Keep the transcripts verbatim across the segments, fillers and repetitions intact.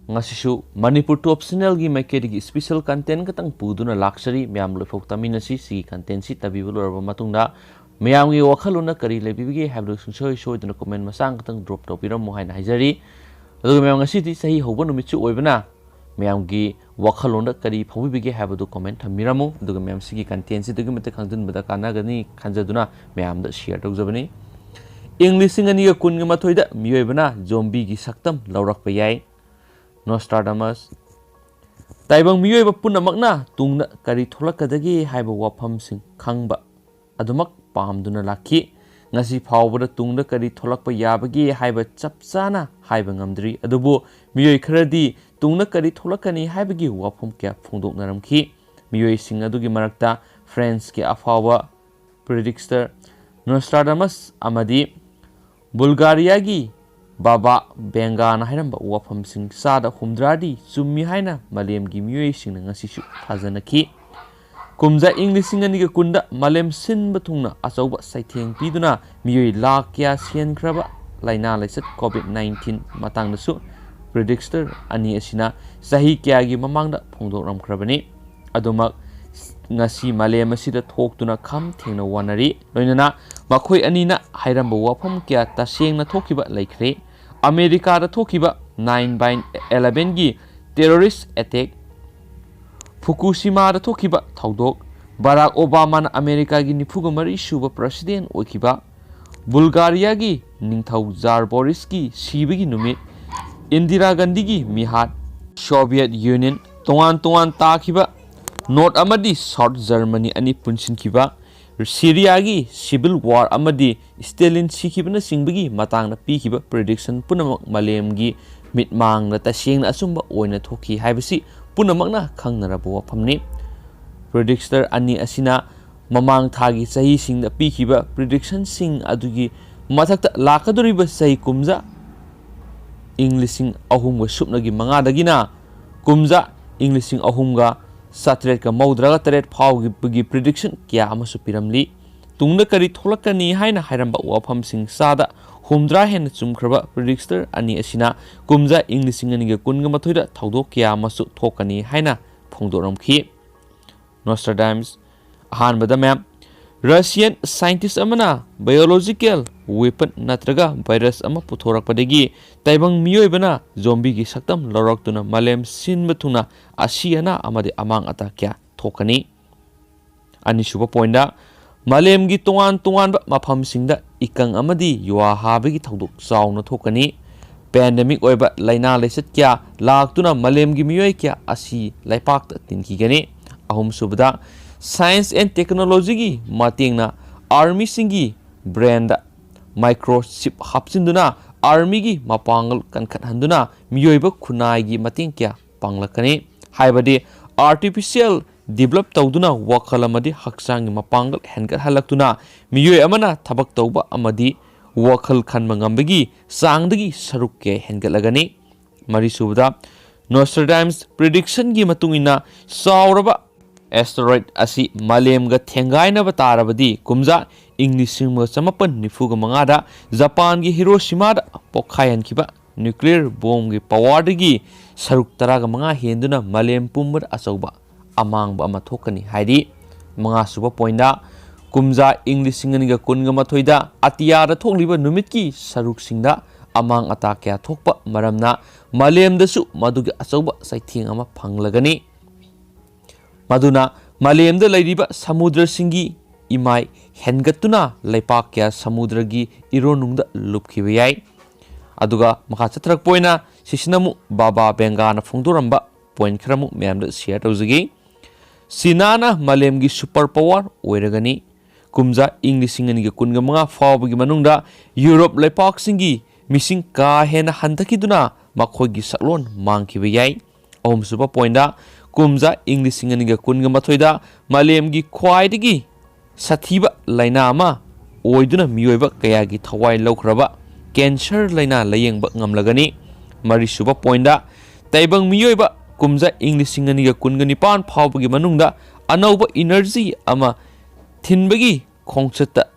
ꯉꯁꯤꯁꯨ ꯃꯅꯤꯄꯨꯔ ꯇꯣꯞ ꯆꯦꯅꯦꯜꯒꯤ ꯃꯥꯏꯀꯩꯗꯒꯤ special content ꯈꯛꯇꯪ ꯄꯨꯗꯨꯅ ꯂꯥꯛꯆꯔꯤ꯫ ꯃꯌꯥꯝ ꯂꯣꯏꯐꯥꯎ ꯇꯥꯃꯤꯟꯅꯁꯤ꯫ ꯁꯤꯒꯤ ꯀꯟꯇꯦꯟꯁꯤ ꯇꯥꯕꯤꯕ ꯂꯣꯏꯔꯕ ꯃꯇꯨꯡꯗ ꯃꯌꯥꯝꯒꯤ ꯋꯥꯈꯜꯂꯣꯟꯗ ꯀꯔꯤ ꯂꯩꯕꯤꯕꯒꯦ ꯍꯥꯏꯕꯗꯨ ꯁꯨꯡꯁꯣꯏ ꯁꯣꯏꯗꯅ ꯀꯣꯃꯦꯟ ꯃꯆꯥ ꯈꯛꯇꯪ ꯗ꯭ꯔꯣꯞ ꯇꯧꯕꯤꯔꯝꯃꯨ ꯍꯥꯏꯅ ꯍꯥꯏꯖꯔꯤ꯫ ꯑꯗꯨꯒ ꯃꯌꯥꯝ, ꯉꯁꯤꯗꯤ ꯆꯍꯤ ꯍꯧꯕ ꯅꯨꯃꯤꯠꯁꯨ ꯑꯣꯏꯕꯅ ꯃꯌꯥꯝꯒꯤ ꯋꯥꯈꯜꯂꯣꯟꯗ ꯀꯔꯤ ꯐꯥꯎꯕꯤꯕꯒꯦ ꯍꯥꯏꯕꯗꯨ ꯀꯣꯃꯦꯟ ꯊꯝꯕꯤꯔꯝꯃꯨ꯫ ꯑꯗꯨꯒ ꯃꯌꯥꯝ, ꯁꯤꯒꯤ ꯀꯟꯇꯦꯟꯁꯤ ꯑꯗꯨꯛꯀꯤ ꯃꯇꯤꯛ ꯈꯪꯖꯤꯟꯕꯗ ꯀꯥꯟꯅꯒꯅꯤ ꯈꯟꯖꯗꯨꯅ ꯃꯌꯥꯝꯗ ꯁꯤꯌꯔ ꯇꯧꯖꯕꯅꯤ꯫ ꯏꯪ ꯂꯤꯁꯤꯡ ꯑꯅꯤꯒ ꯀꯨꯟꯒ ꯃꯥꯊꯣꯏꯗ ꯃꯤꯑꯣꯏꯕꯅ ꯖꯣꯝꯕꯤꯒꯤ ꯁꯛꯇꯝ ꯂꯧꯔꯛꯄ ꯌꯥꯏ꯫ ꯅꯣꯁꯇ꯭ꯔꯥꯗꯥꯃꯁ꯫ ꯇꯥꯏꯕꯪ ꯃꯤꯑꯣꯏꯕ ꯄꯨꯝꯅꯃꯛꯅ ꯇꯨꯡꯗ ꯀꯔꯤ ꯊꯣꯛꯂꯛꯀꯗꯒꯦ ꯍꯥꯏꯕ ꯋꯥꯐꯝꯁꯤꯡ ꯈꯪꯕ ꯑꯗꯨꯃꯛ ꯄꯥꯝꯗꯨꯅ ꯂꯥꯛꯈꯤ꯫ ꯉꯁꯤ ꯐꯥꯎꯕꯗ ꯇꯨꯡꯗ ꯀꯔꯤ ꯊꯣꯛꯂꯛꯄ ꯌꯥꯕꯒꯦ ꯍꯥꯏꯕ ꯆꯞ ꯆꯥꯅ ꯍꯥꯏꯕ ꯉꯝꯗ꯭ꯔꯤ꯫ ꯑꯗꯨꯕꯨ ꯃꯤꯑꯣꯏ ꯈꯔꯗꯤ ꯇꯨꯡꯗ ꯀꯔꯤ ꯊꯣꯛꯂꯛꯀꯅꯤ ꯍꯥꯏꯕꯒꯤ ꯋꯥꯐꯝ ꯀꯌꯥ ꯐꯣꯡꯗꯣꯛꯅꯔꯝꯈꯤ꯫ ꯃꯤꯑꯣꯏꯁꯤꯡ ꯑꯗꯨꯒꯤ ꯃꯔꯛꯇ ꯐ꯭ꯔꯦꯟꯁꯀꯤ ꯑꯐꯥꯎꯕ ꯄ꯭ꯔꯤꯗꯤꯛꯁꯇꯔ ꯅꯣꯁꯇ꯭ꯔꯥꯗꯥꯃꯁ ꯑꯃꯗꯤ ꯕꯨꯜꯒꯥꯔꯤꯌꯥꯒꯤ ꯕꯥꯕꯥ ꯕꯦꯡꯒꯥꯅ ꯍꯥꯏꯔꯝꯕ ꯋꯥꯐꯝꯁꯤꯡ ꯆꯥꯗ ꯍꯨꯝꯗ꯭ꯔꯥꯗꯤ ꯆꯨꯝꯃꯤ ꯍꯥꯏꯅ ꯃꯥꯂꯦꯝꯒꯤ ꯃꯤꯑꯣꯏꯁꯤꯡꯅ ꯉꯁꯤꯁꯨ ꯊꯥꯖꯅꯈꯤ꯫ ꯀꯨꯝꯖꯥ ꯏꯪ ꯂꯤꯁꯤꯡ ꯑꯅꯤꯒ ꯀꯨꯟꯗ ꯃꯥꯂꯦꯝ ꯁꯤꯟꯕ ꯊꯨꯡꯅ ꯑꯆꯧꯕ ꯆꯩꯊꯦꯡ ꯄꯤꯗꯨꯅ ꯃꯤꯑꯣꯏ ꯂꯥꯈ ꯀꯌꯥ ꯁꯤꯍꯟꯈ꯭ꯔꯕ ꯂꯥꯏꯅꯥ ꯂꯥꯏꯆꯠ ꯀꯣꯚꯤꯗ ꯅꯥꯏꯟꯇꯤꯟ ꯃꯇꯥꯡꯗꯁꯨ ꯄ꯭ꯔꯤꯗꯤꯛꯁꯇꯔ ꯑꯅꯤ ꯑꯁꯤꯅ ꯆꯍꯤ ꯀꯌꯥꯒꯤ ꯃꯃꯥꯡꯗ ꯐꯣꯡꯗꯣꯛꯂꯝꯈ꯭ꯔꯕꯅꯤ꯫ ꯑꯗꯨꯃꯛ ꯉꯁꯤ ꯃꯥꯂꯦꯝ ꯑꯁꯤꯗ ꯊꯣꯛꯇꯨꯅ ꯈꯝ ꯊꯦꯡꯅ ꯋꯥꯅꯔꯤ꯫ ꯂꯣꯏꯅꯅ ꯃꯈꯣꯏ ꯑꯅꯤꯅ ꯍꯥꯏꯔꯝꯕ ꯋꯥꯐꯝ ꯀꯌꯥ ꯇꯁꯦꯡꯅ ꯊꯣꯛꯈꯤꯕ ꯂꯩꯈ꯭ꯔꯦ꯫ ꯑꯃꯦꯔꯤꯀꯥꯗ ꯊꯣꯛꯈꯤꯕ ꯅꯥꯏꯟ ꯕꯥꯏꯟ ꯑꯦꯂꯚꯦꯟꯒꯤ ꯇꯦꯔꯣꯔꯤꯁ ꯑꯦꯇꯦꯛ, ꯐꯨꯀꯨꯁꯤꯃꯥꯗ ꯊꯣꯛꯈꯤꯕ ꯊꯧꯗꯣꯛ, ꯕꯔꯥꯛ ꯑꯣꯕꯥꯃꯥꯅ ꯑꯃꯦꯔꯤꯀꯥꯒꯤ ꯅꯤꯐꯨꯒ ꯃꯔꯤ ꯁꯨꯕ ꯄ꯭ꯔꯁꯤꯗꯦꯟ ꯑꯣꯏꯈꯤꯕ, ꯕꯨꯜꯒꯥꯔꯤꯌꯥꯒꯤ ꯅꯤꯡꯊꯧ ꯖꯥꯔ ꯕꯣꯔꯤꯁꯀꯤ ꯁꯤꯕꯒꯤ ꯅꯨꯃꯤꯠ, ꯏꯟꯗꯤꯔꯥ ꯒꯥꯟꯙꯤꯒꯤ ꯃꯤꯍꯥꯠ, ꯁꯣꯚꯤꯌꯦꯠ ꯌꯨꯅꯤꯌꯟ ꯇꯣꯉꯥꯟ ꯇꯣꯉꯥꯟ ꯇꯥꯈꯤꯕ, ꯅꯣꯔꯠ ꯑꯃꯗꯤ ꯁꯥꯎꯠ ꯖꯔꯃꯅꯤ ꯑꯅꯤ ꯄꯨꯟꯁꯤꯟꯈꯤꯕ, ꯁꯤꯔꯤꯌꯥꯒꯤ ꯁꯤꯚꯤꯜ ꯋꯥꯔ ꯑꯃꯗꯤ ꯁ꯭ꯇꯦꯂꯤꯟ ꯁꯤꯈꯤꯕꯅꯆꯤꯡꯕꯒꯤ ꯃꯇꯥꯡꯗ ꯄꯤꯈꯤꯕ ꯄ꯭ꯔꯤꯗꯤꯛꯁꯟ ꯄꯨꯝꯅꯃꯛ ꯃꯥꯂꯦꯝꯒꯤ ꯃꯤꯠꯃꯥꯡꯗ ꯇꯁꯦꯡꯅ ꯑꯆꯨꯝꯕ ꯑꯣꯏꯅ ꯊꯣꯛꯈꯤ ꯍꯥꯏꯕꯁꯤ ꯄꯨꯝꯅꯃꯛꯅ ꯈꯪꯅꯔꯕ ꯋꯥꯐꯝꯅꯤ꯫ ꯄ꯭ꯔꯤꯗꯤꯛꯁꯇꯔ ꯑꯅꯤ ꯑꯁꯤꯅ ꯃꯃꯥꯡ ꯊꯥꯒꯤ ꯆꯍꯤꯁꯤꯡꯗ ꯄꯤꯈꯤꯕ ꯄ꯭ꯔꯤꯗꯤꯛꯁꯟꯁꯤꯡ ꯑꯗꯨꯒꯤ ꯃꯊꯛꯇ ꯂꯥꯛꯀꯗꯧꯔꯤꯕ ꯆꯍꯤ ꯀꯨꯝꯖꯥ ꯏꯪ ꯂꯤꯁꯤꯡ ꯑꯍꯨꯝꯒ ꯁꯨꯞꯅꯒꯤ ꯃꯉꯥꯗꯒꯤꯅ ꯀꯨꯝꯖꯥ ꯏꯪ ꯂꯤꯁꯤꯡ ꯑꯍꯨꯝꯒ ꯆꯥꯇ꯭ꯔꯦꯠꯀ ꯃꯧꯗ꯭ꯔꯥꯒ ꯇꯔꯦꯠ ꯐꯥꯎꯕꯒꯤ ꯄ꯭ꯔꯤꯗꯤꯛꯁꯟ ꯀꯌꯥ ꯑꯃꯁꯨ ꯄꯤꯔꯝꯂꯤ꯫ ꯇꯨꯡꯗ ꯀꯔꯤ ꯊꯣꯛꯂꯛꯀꯅꯤ ꯍꯥꯏꯅ ꯍꯥꯏꯔꯝꯕ ꯋꯥꯐꯝꯁꯤꯡ ꯆꯥꯗ ꯍꯨꯝꯗ꯭ꯔꯥ ꯍꯦꯟꯅ ꯆꯨꯝꯈ꯭ꯔꯕ ꯄ꯭ꯔꯤꯗꯤꯛꯇꯔ ꯑꯅꯤ ꯑꯁꯤꯅ ꯀꯨꯝꯖꯥ ꯏꯪ ꯂꯤꯁꯤꯡ ꯑꯅꯤꯒ ꯀꯨꯟꯒ ꯃꯥꯊꯣꯏꯗ ꯊꯧꯗꯣꯛ ꯀꯌꯥ ꯑꯃꯁꯨ ꯊꯣꯛꯀꯅꯤ ꯍꯥꯏꯅ ꯐꯣꯡꯗꯣꯛꯂꯝꯈꯤ꯫ ꯅꯣꯁꯇ꯭ꯔꯥꯗꯥꯝꯁ꯫ ꯑꯍꯥꯟꯕꯗ ꯃꯌꯥꯝ, ꯔꯁꯤꯌꯥꯟ ꯁꯥꯏꯟꯇꯤꯁ ꯑꯃꯅ ꯕꯥꯏꯑꯣꯂꯣꯖꯤꯀꯦꯜ ꯋꯦꯄꯟ ꯅꯠꯇ꯭ꯔꯒ ꯚꯥꯏꯔꯁ ꯑꯃ ꯄꯨꯊꯣꯔꯛꯄꯗꯒꯤ ꯇꯥꯏꯕꯪ ꯃꯤꯑꯣꯏꯕꯅ ꯖꯣꯝꯕꯤꯒꯤ ꯁꯛꯇꯝ ꯂꯧꯔꯛꯇꯨꯅ ꯃꯥꯂꯦꯝ ꯁꯤꯟꯕ ꯊꯨꯡꯅ ꯑꯁꯤ ꯑꯅꯥ ꯑꯃꯗꯤ ꯑꯃꯥꯡ ꯑꯇꯥ ꯀꯌꯥ ꯊꯣꯛꯀꯅꯤ꯫ ꯑꯅꯤꯁꯨꯕ ꯄꯣꯏꯟꯗ, ꯃꯥꯂꯦꯝꯒꯤ ꯇꯣꯉꯥꯟ ꯇꯣꯉꯥꯟꯕ ꯃꯐꯝꯁꯤꯡꯗ ꯏꯀꯪ ꯑꯃꯗꯤ ꯌꯨꯍꯥ ꯍꯥꯕꯒꯤ ꯊꯧꯗꯣꯛ ꯆꯥꯎꯅ ꯊꯣꯛꯀꯅꯤ꯫ ꯄꯦꯟꯗꯦꯃꯤꯛ ꯑꯣꯏꯕ ꯂꯥꯏꯅꯥ ꯂꯥꯏꯆꯠ ꯀꯌꯥ ꯂꯥꯛꯇꯨꯅ ꯃꯥꯂꯦꯝꯒꯤ ꯃꯤꯑꯣꯏ ꯀꯌꯥ ꯑꯁꯤ ꯂꯩꯄꯥꯛꯇ ꯇꯤꯟꯈꯤꯒꯅꯤ꯫ ꯑꯍꯨꯝꯁꯨꯕꯗ, ꯁꯥꯏꯟꯁ ꯑꯦꯟ ꯇꯦꯛꯅꯣꯂꯣꯖꯤꯒꯤ ꯃꯇꯦꯡꯅ ꯑꯥꯔꯃꯤꯁꯤꯡꯒꯤ ꯕ꯭ꯔꯦꯟꯗ ꯃꯥꯏꯀ꯭ꯔꯣꯆꯤꯞ ꯍꯥꯞꯆꯤꯟꯗꯨꯅ ꯑꯥꯔꯃꯤꯒꯤ ꯃꯄꯥꯡꯒꯜ ꯀꯟꯈꯠꯍꯟꯗꯨꯅ ꯃꯤꯑꯣꯏꯕ ꯈꯨꯟꯅꯥꯏꯒꯤ ꯃꯇꯦꯡ ꯀꯌꯥ ꯄꯥꯡꯂꯛꯀꯅꯤ꯫ ꯍꯥꯏꯕꯗꯤ, ꯑꯥꯔꯇꯤꯐꯤꯁꯤꯌꯦꯜ ꯗꯤꯕꯂꯞ ꯇꯧꯗꯨꯅ ꯋꯥꯈꯜ ꯑꯃꯗꯤ ꯍꯛꯆꯥꯡꯒꯤ ꯃꯄꯥꯡꯒꯜ ꯍꯦꯟꯒꯠꯍꯜꯂꯛꯇꯨꯅ ꯃꯤꯑꯣꯏ ꯑꯃꯅ ꯊꯕꯛ ꯇꯧꯕ ꯑꯃꯗꯤ ꯋꯥꯈꯜ ꯈꯟꯕ ꯉꯝꯕꯒꯤ ꯆꯥꯡꯗꯒꯤ ꯁꯔꯨꯛ ꯀꯌꯥ ꯍꯦꯟꯒꯠꯂꯒꯅꯤ꯫ ꯃꯔꯤꯁꯨꯕꯗ, ꯅꯣꯁꯇ꯭ꯔꯥꯗꯥꯝꯁ ꯄ꯭ꯔꯤꯗꯤꯛꯁꯟꯒꯤ ꯃꯇꯨꯡ ꯏꯟꯅ ꯆꯥꯎꯔꯕ ꯑꯦꯁꯇꯔꯣꯏꯗ ꯑꯁꯤ ꯃꯥꯂꯦꯝꯒ ꯊꯦꯡꯒꯥꯏꯅꯕ ꯇꯥꯔꯕꯗꯤ ꯀꯨꯝꯖꯥ ꯏꯪ ꯂꯤꯁꯤꯡ ꯑꯃꯒ ꯆꯃꯥꯄꯟ ꯅꯤꯐꯨꯒ ꯃꯉꯥꯗ ꯖꯄꯥꯟꯒꯤ ꯍꯤꯔꯣꯁꯤꯃꯥꯗ ꯄꯣꯈꯥꯏꯍꯟꯈꯤꯕ ꯅ꯭ꯌꯨꯀ꯭ꯂꯤꯌꯔ ꯕꯣꯝꯒꯤ ꯄꯥꯋꯔꯗꯒꯤ ꯁꯔꯨꯛ ꯇꯔꯥꯒ ꯃꯉꯥ ꯍꯦꯟꯗꯨꯅ ꯃꯥꯂꯦꯝ ꯄꯨꯝꯕꯗ ꯑꯆꯧꯕ ꯑꯃꯥꯡꯕ ꯑꯃ ꯊꯣꯛꯀꯅꯤ ꯍꯥꯏꯔꯤ꯫ ꯃꯉꯥꯁꯨꯕ ꯄꯣꯏꯟꯗ, ꯀꯨꯝꯖꯥ ꯏꯪ ꯂꯤꯁꯤꯡ ꯑꯅꯤꯒ ꯀꯨꯟꯒ ꯃꯥꯊꯣꯏꯗ ꯑꯇꯤꯌꯥꯗ ꯊꯣꯛꯂꯤꯕ ꯅꯨꯃꯤꯠꯀꯤ ꯁꯔꯨꯛꯁꯤꯡꯗ ꯑꯃꯥꯡ ꯑꯇꯥ ꯀꯌꯥ ꯊꯣꯛꯄ ꯃꯔꯝꯅ ꯃꯥꯂꯦꯝꯗꯁꯨ ꯃꯗꯨꯒꯤ ꯑꯆꯧꯕ ꯆꯩꯊꯦꯡ ꯑꯃ ꯐꯪꯂꯒꯅꯤ꯫ ꯃꯗꯨꯅ ꯃꯥꯂꯦꯝꯗ ꯂꯩꯔꯤꯕ ꯁꯃꯨꯗ꯭ꯔꯁꯤꯡꯒꯤ ꯏꯃꯥꯏ ꯍꯦꯟꯒꯠꯇꯨꯅ ꯂꯩꯄꯥꯛ ꯀꯌꯥ ꯁꯃꯨꯗ꯭ꯔꯒꯤ ꯏꯔꯣꯟꯅꯨꯡꯗ ꯂꯨꯞꯈꯤꯕ ꯌꯥꯏ꯫ ꯑꯗꯨꯒ ꯃꯈꯥ ꯆꯠꯊꯔꯛꯄ ꯑꯣꯏꯅ ꯁꯤꯁꯤꯅ ꯑꯃꯨꯛ ꯕꯥꯕꯥ ꯕꯦꯡꯒꯥꯅ ꯐꯣꯡꯗꯣꯔꯝꯕ ꯄꯣꯏꯟ ꯈꯔꯃꯨꯛ ꯃꯌꯥꯝꯗ ꯁꯤꯌꯔ ꯇꯧꯖꯒꯦ꯫ ꯆꯤꯅꯥꯅ ꯃꯥꯂꯦꯝꯒꯤ ꯁꯨꯄꯔ ꯄꯥꯋꯔ ꯑꯣꯏꯔꯒꯅꯤ꯫ ꯀꯨꯝꯖꯥ ꯏꯪ ꯂꯤꯁꯤꯡ ꯑꯅꯤꯒ ꯀꯨꯟꯒ ꯃꯉꯥ ꯐꯥꯎꯕꯒꯤ ꯃꯅꯨꯡꯗ ꯌꯨꯔꯣꯞ ꯂꯩꯄꯥꯛꯁꯤꯡꯒꯤ ꯃꯤꯁꯤꯡ ꯀꯥ ꯍꯦꯟꯅ ꯍꯟꯊꯈꯤꯗꯨꯅ ꯃꯈꯣꯏꯒꯤ ꯁꯛꯂꯣꯟ ꯃꯥꯡꯈꯤꯕ ꯌꯥꯏ꯫ ꯑꯍꯨꯝꯁꯨꯕ ꯄꯣꯏꯟꯗ, ꯀꯨꯝꯖꯥ ꯏꯪ ꯂꯤꯁꯤꯡ ꯑꯅꯤꯒ ꯀꯨꯟꯒ ꯃꯥꯊꯣꯏꯗ ꯃꯥꯂꯦꯝꯒꯤ ꯈ꯭ꯋꯥꯏꯗꯒꯤ ꯁꯥꯊꯤꯕ ꯂꯥꯏꯅꯥ ꯑꯃ ꯑꯣꯏꯗꯨꯅ ꯃꯤꯑꯣꯏꯕ ꯀꯌꯥꯒꯤ ꯊꯋꯥꯏ ꯂꯧꯈ꯭ꯔꯕ ꯀꯦꯟꯁꯔ ꯂꯥꯏꯅꯥ ꯂꯥꯌꯦꯡꯕ ꯉꯝꯂꯒꯅꯤ꯫ ꯃꯔꯤꯁꯨꯕ ꯄꯣꯏꯟꯗ, ꯇꯥꯏꯕꯪ ꯃꯤꯑꯣꯏꯕ ꯀꯨꯝꯖꯥ ꯏꯪ ꯂꯤꯁꯤꯡ ꯑꯅꯤꯒ ꯀꯨꯟꯒ ꯅꯤꯄꯥꯟ ꯐꯥꯎꯕꯒꯤ ꯃꯅꯨꯡꯗ ꯑꯅꯧꯕ ꯏꯅꯔꯖꯤ ꯑꯃ ꯊꯤꯟꯕꯒꯤ ꯈꯣꯡꯆꯠꯇ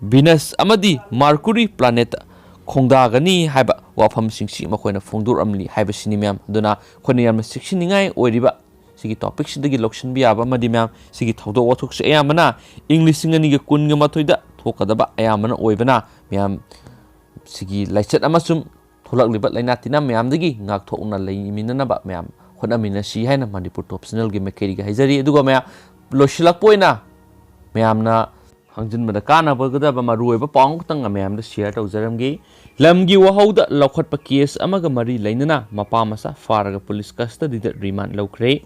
ꯚꯤꯅꯁ ꯑꯃꯗꯤ ꯃꯥꯔꯀꯨꯔꯤ ꯄ꯭ꯂꯥꯅꯦꯠꯇ ꯈꯣꯡꯗꯥꯒꯅꯤ ꯍꯥꯏꯕ ꯋꯥꯐꯝꯁꯤꯡꯁꯤ ꯃꯈꯣꯏꯅ ꯐꯣꯡꯗꯣꯔꯛꯂꯤ ꯍꯥꯏꯕꯁꯤꯅꯤ, ꯃꯌꯥꯝ꯫ ꯑꯗꯨꯅ ꯑꯩꯈꯣꯏꯅ ꯌꯥꯝꯅ ꯆꯦꯛꯁꯤꯟꯅꯤꯡꯉꯥꯏ ꯑꯣꯏꯔꯤꯕ ꯁꯤꯒꯤ ꯇꯣꯄꯤꯛꯁꯤꯗꯒꯤ ꯂꯧꯁꯤꯟꯕ ꯌꯥꯕ ꯑꯃꯗꯤ, ꯃꯌꯥꯝ, ꯁꯤꯒꯤ ꯊꯧꯗꯣꯛ ꯋꯥꯊꯣꯛꯁꯦ ꯑꯌꯥꯝꯕꯅ ꯏꯪ ꯂꯤꯁꯤꯡ ꯑꯅꯤꯒ ꯀꯨꯟꯒ ꯃꯥꯊꯣꯏꯗ ꯊꯣꯛꯀꯗꯕ ꯑꯌꯥꯝꯕꯅ ꯑꯣꯏꯕꯅ, ꯃꯌꯥꯝ, ꯁꯤꯒꯤ ꯂꯥꯏꯆꯠ ꯑꯃꯁꯨꯡ ꯊꯣꯛꯂꯛꯂꯤꯕ ꯂꯥꯏꯅꯥ ꯇꯤꯟꯅꯥ ꯃꯌꯥꯝꯗꯒꯤ ꯉꯥꯛꯊꯣꯛꯅ ꯂꯩꯃꯤꯟꯅꯅꯕ ꯃꯌꯥꯝ ꯍꯣꯠꯅꯃꯤꯟꯅꯁꯤ ꯍꯥꯏꯅ ꯃꯅꯤꯄꯨꯔ ꯇꯣꯞ ꯆꯦꯅꯦꯜꯒꯤ ꯃꯥꯏꯀꯩꯗꯒꯤ ꯍꯥꯏꯖꯔꯤ꯫ ꯑꯗꯨꯒ ꯃꯌꯥꯝ, ꯂꯣꯏꯁꯤꯜꯂꯛꯄ ꯑꯣꯏꯅ ꯃꯌꯥꯝꯅ ꯍꯪꯖꯤꯟꯕꯗ ꯀꯥꯟꯅꯕꯒꯗꯕ ꯃꯔꯨꯑꯣꯏꯕ ꯄꯥꯎ ꯑꯃꯈꯛꯇꯪ ꯃꯌꯥꯝꯗ ꯁꯤꯌꯔ ꯇꯧꯖꯔꯝꯒꯦ꯫ ꯂꯝꯒꯤ ꯋꯥꯍꯧꯗ ꯂꯧꯈꯠꯄ ꯀꯦꯁ ꯑꯃꯒ ꯃꯔꯤ ꯂꯩꯅꯅ ꯃꯄꯥ ꯃꯆꯥ ꯐꯥꯔꯒ ꯄꯨꯂꯤꯁ ꯀꯁꯇꯗꯤꯗ ꯔꯤꯃꯥꯟ ꯂꯧꯈ꯭ꯔꯦ꯫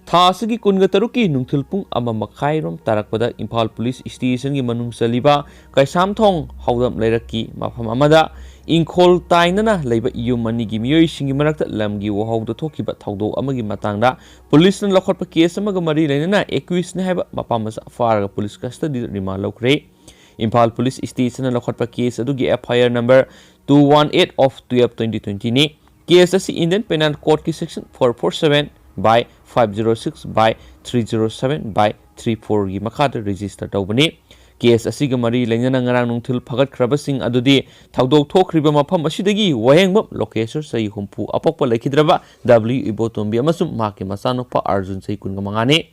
ꯊꯥ ꯑꯁꯤꯒꯤ ꯀꯨꯟꯒ ꯇꯔꯨꯛꯀꯤ ꯅꯨꯡꯊꯤꯜ ꯄꯨꯡ ꯑꯃ ꯃꯈꯥꯏꯔꯣꯝ ꯇꯥꯔꯛꯄꯗ ꯏꯝꯐꯥꯜ ꯄꯨꯂꯤꯁ ꯁ꯭ꯇꯦꯁꯟꯒꯤ ꯃꯅꯨꯡ ꯆꯜꯂꯤꯕ ꯀꯩꯁꯥꯝꯊꯣꯡ ꯍꯥꯎꯗꯝ ꯂꯩꯔꯛꯀꯤ ꯃꯐꯝ ꯑꯃꯗ ꯏꯪꯈꯣꯜ ꯇꯥꯏꯅꯅ ꯂꯩꯕ ꯌꯨꯝ ꯑꯅꯤꯒꯤ ꯃꯤꯑꯣꯏꯁꯤꯡꯒꯤ ꯃꯔꯛꯇ ꯂꯝꯒꯤ ꯋꯥꯍꯧꯗ ꯊꯣꯛꯈꯤꯕ ꯊꯧꯗꯣꯛ ꯑꯃꯒꯤ ꯃꯇꯥꯡꯗ ꯄꯨꯂꯤꯁꯅ ꯂꯧꯈꯠꯄ ꯀꯦꯁ ꯑꯃꯒ ꯃꯔꯤ ꯂꯩꯅꯅ ꯑꯦꯀ꯭ꯌꯨꯁꯅꯤ ꯍꯥꯏꯕ ꯃꯄꯥ ꯃꯆꯥ ꯐꯥꯔꯒ ꯄꯨꯂꯤꯁ ꯀꯁꯇꯗꯤꯗ ꯔꯤꯃꯥꯟ ꯂꯧꯈ꯭ꯔꯦ꯫ ꯏꯝꯐꯥꯜ ꯄꯨꯂꯤꯁ ꯁ꯭ꯇꯦꯁꯟꯅ ꯂꯧꯈꯠꯄ ꯀꯦꯁ ꯑꯗꯨꯒꯤ FIR number two one eight of twelve twenty twenty ꯅꯤ꯫ ꯀꯦꯁ ꯑꯁꯤ Indian Penal Codeꯀꯤ section four four seven by five zero six by three zero seven by three fourꯒꯤ ꯃꯈꯥꯗ ꯔꯦꯖꯤꯁꯇꯔ ꯇꯧꯕꯅꯤ꯫ ꯀꯦꯁ ꯑꯁꯤꯒ ꯃꯔꯤ ꯂꯩꯅꯅ ꯉꯔꯥꯡ ꯅꯨꯡꯊꯤꯜ ꯐꯒꯠꯈ꯭ꯔꯕꯁꯤꯡ ꯑꯗꯨꯗꯤ ꯊꯧꯗꯣꯛ ꯊꯣꯛꯈ꯭ꯔꯤꯕ ꯃꯐꯝ ꯑꯁꯤꯗꯒꯤ ꯋꯥꯍꯦꯡꯕꯝ ꯂꯣꯀꯦꯁꯣꯔ, ꯆꯍꯤ ꯍꯨꯝꯐꯨ, ꯑꯄꯣꯛꯄ ꯂꯩꯈꯤꯗ꯭ꯔꯕ W ꯏꯕꯣꯇꯣꯝꯕꯤ ꯑꯃꯁꯨꯡ ꯃꯍꯥꯛꯀꯤ ꯃꯆꯥꯅꯨꯄꯥ ꯑꯥꯔꯖꯨꯟ, ꯆꯍꯤ ꯀꯨꯟꯒ ꯃꯉꯥꯅꯤ꯫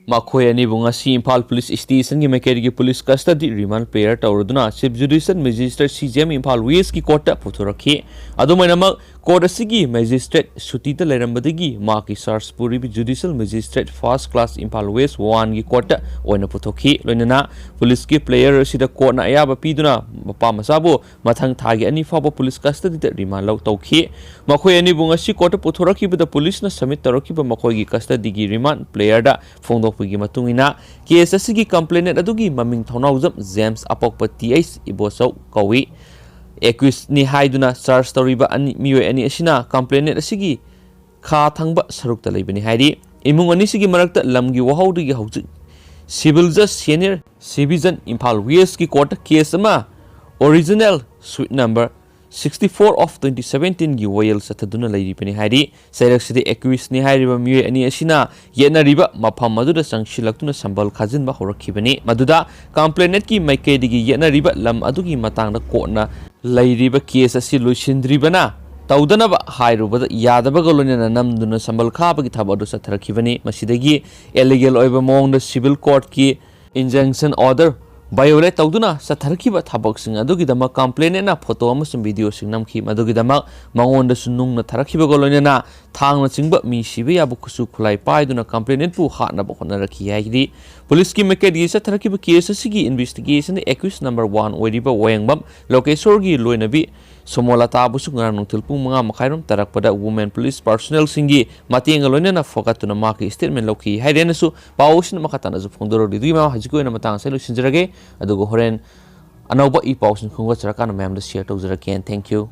ꯃꯈꯣꯏ ꯑꯅꯤꯕꯨ ꯉꯁꯤ ꯏꯝꯐꯥꯜ ꯄꯨꯂꯤꯁ ꯁ꯭ꯇꯦꯁꯟꯒꯤ ꯃꯥꯏꯀꯩꯗꯒꯤ ꯄꯨꯂꯤꯁ ꯀꯁꯇꯗꯤ ꯔꯤꯃꯥꯟ ꯄꯦꯌꯔ ꯇꯧꯔꯗꯨꯅ chief judicial magistrate, CJM, Imphal ꯋꯦꯁꯀꯤ ꯀꯣꯔꯠꯇ ꯄꯨꯊꯣꯔꯛꯈꯤ꯫ ꯑꯗꯨꯃꯥꯏꯅꯃꯛ, ꯀꯣꯔꯠ ꯑꯁꯤꯒꯤ ꯃꯦꯖꯤꯁꯇ꯭ꯔꯦꯠ ꯁꯨꯇꯤꯗ ꯂꯩꯔꯝꯕꯗꯒꯤ ꯃꯍꯥꯛꯀꯤ ꯆꯥꯔꯖ ꯄꯨꯔꯤꯕ judicial magistrate first class Imphal west ꯋꯥꯟꯒꯤ ꯀꯣꯔꯠꯇ ꯑꯣꯏꯅ ꯄꯨꯊꯣꯛꯈꯤ꯫ ꯂꯣꯏꯅꯅ ꯄꯨꯂꯤꯁꯀꯤ ꯄ꯭ꯂꯦꯌꯔ ꯑꯁꯤꯗ ꯀꯣꯔꯠꯅ ꯑꯌꯥꯕ ꯄꯤꯗꯨꯅ ꯃꯄꯥ ꯃꯆꯥꯕꯨ ꯃꯊꯪ ꯊꯥꯒꯤ ꯑꯅꯤ ꯐꯥꯎꯕ ꯄꯨꯂꯤꯁ ꯀꯁꯇꯗꯤꯗ ꯔꯤꯃꯥꯟ ꯂꯧ ꯇꯧꯈꯤ꯫ ꯃꯈꯣꯏ ꯑꯅꯤꯕꯨ ꯉꯁꯤ ꯀꯣꯔꯠꯇ ꯄꯨꯊꯣꯔꯛꯈꯤꯕꯗ ꯄꯨꯂꯤꯁꯅ ꯁꯕꯃꯤꯠ ꯇꯧꯔꯛꯈꯤꯕ ꯃꯈꯣꯏꯒꯤ ꯀꯁꯇꯗꯤꯒꯤ ꯔꯤꯃꯥꯟ ꯄ꯭ꯂꯦꯌꯔꯗ ꯐꯣꯡꯗꯣꯛꯄꯒꯤ ꯃꯇꯨꯡ ꯏꯟꯅ, ꯀꯦꯁ ꯑꯁꯤꯒꯤ ꯀꯝꯄ꯭ꯂꯦꯅꯦꯟ ꯑꯗꯨꯒꯤ ꯃꯃꯤꯡ ꯊꯧꯅꯥꯎꯖꯝ ꯖꯦꯝꯁ, ꯑꯄꯣꯛꯄ TH ꯏꯕꯣꯆꯧ ꯀꯧꯏ꯫ ꯑꯦꯀ꯭ꯌꯨꯁꯅꯤ ꯍꯥꯏꯗꯨꯅ ꯆꯥꯔꯖ ꯇꯧꯔꯤꯕ ꯑꯅꯤ, ꯃꯤꯑꯣꯏ ꯑꯅꯤ ꯑꯁꯤꯅ ꯀꯝꯄ꯭ꯂꯦꯅꯦꯟ ꯑꯁꯤꯒꯤ ꯈꯥ ꯊꯪꯕ ꯁꯔꯨꯛꯇ ꯂꯩꯕꯅꯤ ꯍꯥꯏꯔꯤ꯫ ꯏꯃꯨꯡ ꯑꯅꯤꯁꯤꯒꯤ ꯃꯔꯛꯇ ꯂꯝꯒꯤ ꯋꯥꯍꯧꯗꯒꯤ ꯍꯧꯖꯤꯛ ꯁꯤꯚꯤꯜ ꯖꯁ ꯁꯦꯅꯤꯌꯔ ꯁꯤꯚꯤꯖꯟ ꯏꯝꯐꯥꯜ ꯋꯦꯁꯀꯤ ꯀꯣꯔꯠꯇ ꯀꯦꯁ ꯑꯃ, original sweet number sixty four of twenty seventeen ꯒꯤ ꯋꯥꯌꯦꯜ ꯆꯠꯊꯗꯨꯅ ꯂꯩꯔꯤꯕꯅꯤ ꯍꯥꯏꯔꯤ꯫ ꯆꯩꯔꯛꯁꯤꯗ accused ꯅꯤ ꯍꯥꯏꯔꯤꯕ ꯃꯤꯑꯣꯏ ꯑꯅꯤ ꯑꯁꯤꯅ ꯌꯦꯠꯅꯔꯤꯕ ꯃꯐꯝ ꯑꯗꯨꯗ ꯆꯪꯁꯤꯜꯂꯛꯇꯨꯅ ꯁꯝꯕꯜ ꯈꯥꯖꯤꯟꯕ ꯍꯧꯔꯛꯈꯤꯕꯅꯤ꯫ ꯃꯗꯨꯗ complainant ꯀꯤ ꯃꯥꯏꯀꯩꯗꯒꯤ ꯌꯦꯠꯅꯔꯤꯕ ꯂꯝ ꯑꯗꯨꯒꯤ ꯃꯇꯥꯡꯗ ꯀꯣꯔꯠꯅ ꯂꯩꯔꯤꯕ case ꯑꯁꯤ ꯂꯣꯏꯁꯤꯟꯗ꯭ꯔꯤꯕꯅ ꯇꯧꯗꯅꯕ ꯍꯥꯏꯔꯨꯕꯗ ꯌꯥꯗꯕꯒ ꯂꯣꯏꯅꯅ ꯅꯝꯗꯨꯅ ꯁꯝꯕꯜ ꯈꯥꯕꯒꯤ ꯊꯕꯛ ꯑꯗꯨ ꯆꯠꯊꯔꯛꯈꯤꯕꯅꯤ꯫ ꯃꯁꯤꯗꯒꯤ illegal ꯑꯣꯏꯕ ꯃꯑꯣꯡꯗ civil court ꯀꯤ injunction order violate ꯇꯧꯗꯨꯅ ꯆꯠꯊꯔꯛꯈꯤꯕ ꯊꯕꯛꯁꯤꯡ ꯑꯗꯨꯒꯤꯗꯃꯛ complainant ꯅ photo ꯑꯃꯁꯨꯡ video ꯁꯤꯡ ꯅꯝꯈꯤ꯫ ꯃꯗꯨꯒꯤꯗꯃꯛ ꯃꯉꯣꯟꯗꯁꯨ ꯅꯨꯡꯅ ꯊꯥꯔꯛꯈꯤꯕꯒ ꯂꯣꯏꯅꯅ ꯊꯥꯡꯅ ꯆꯤꯡꯕ ꯃꯤ ꯁꯤꯕ ꯌꯥꯕ ꯈꯨꯠꯁꯨ ꯈꯨꯠꯂꯥꯏ ꯄꯥꯏꯗꯨꯅ complainant ꯄꯨ ꯍꯥꯠꯅꯕ ꯍꯣꯠꯅꯔꯛꯈꯤ ꯍꯥꯏꯔꯤ꯫ ꯄꯨꯂꯤꯁꯀꯤ ꯃꯥꯏꯀꯩꯗꯒꯤ ꯆꯠꯊꯔꯛꯈꯤꯕ case ꯑꯁꯤꯒꯤ investigation ꯗ accused number one ꯑꯣꯏꯔꯤꯕ ꯋꯥꯌꯦꯡꯕꯝ ꯂꯣꯀꯦꯁꯣꯔꯒꯤ ꯂꯣꯏꯅꯕꯤ ꯁꯣꯃꯣꯂꯥꯇꯥꯕꯨꯁꯨ ꯉꯔꯥꯡ ꯅꯨꯡꯊꯤꯜ ꯄꯨꯡ ꯃꯉꯥ ꯃꯈꯥꯏꯔꯣꯝ ꯇꯥꯔꯛꯄꯗ women police personnel ꯁꯤꯡꯒꯤ ꯃꯇꯦꯡꯒ ꯂꯣꯏꯅꯅ ꯐꯒꯠꯇꯨꯅ ꯃꯍꯥꯛꯀꯤ statement ꯂꯧꯈꯤ ꯍꯥꯏꯔꯦꯅꯁꯨ ꯄꯥꯎ ꯑꯁꯤꯅ ꯃꯈꯥ ꯇꯥꯅꯁꯨ ꯐꯣꯡꯗꯣꯔꯛꯂꯤ꯫ ꯑꯗꯨꯒꯤ ꯃꯃꯥꯡ ꯍꯧꯖꯤꯛꯀꯤ ꯑꯣꯏꯅ ꯃꯇꯥꯡ ꯑꯁꯤꯗ ꯂꯣꯏꯁꯤꯟꯖꯔꯒꯦ꯫ ꯑꯗꯨꯒ ꯍꯣꯔꯦꯟ ꯑꯅꯧꯕ ꯏ ꯄꯥꯎꯁꯤꯡ ꯈꯣꯝꯒꯠꯆꯔꯀꯥꯟꯗ ꯃꯌꯥꯝꯗ share ꯇꯧꯖꯔꯛꯀꯦ꯫ And thank you꯫